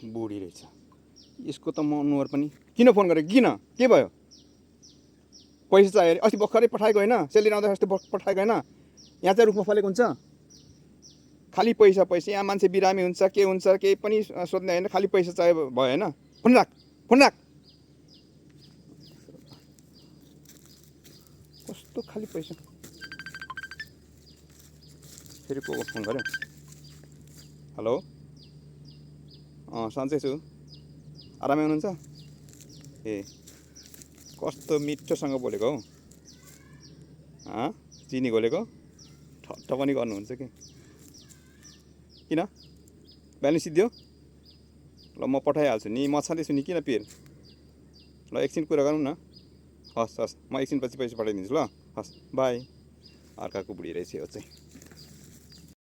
बुढी रहेछ यसको त म अनुहार पनि किन फोन गरेको किन के भयो पैसा चाहियो अरे अस्ति भर्खरै पठाएको होइन सेलेरी आउँदा अस्ति पठाएको होइन यहाँ चाहिँ रुखमा फलेको हुन्छ खाली पैसा पैसा यहाँ मान्छे बिरामी हुन्छ के हुन्छ केही पनि सोध्ने होइन खाली पैसा चाहियो भयो होइन फोन राख कस्तो खाली पैसा फेरि को फोन गर्यो हेलो सन्चै छु आरामै हुनुहुन्छ ए कस्तो मिठोसँग बोलेको हौ चिनी घोलेको ठट्ट पनि गर्नुहुन्छ कि किन ब्यालेन्स सिद्धियो ल म पठाइहाल्छु नि म छँदैछु नि किन पिर ल एकछिन कुरा गरौँ न हस् म एकछिन पछि पैसा पठाइदिन्छु ल हस् बाई अर्काको बुढी रहेछ यो चाहिँ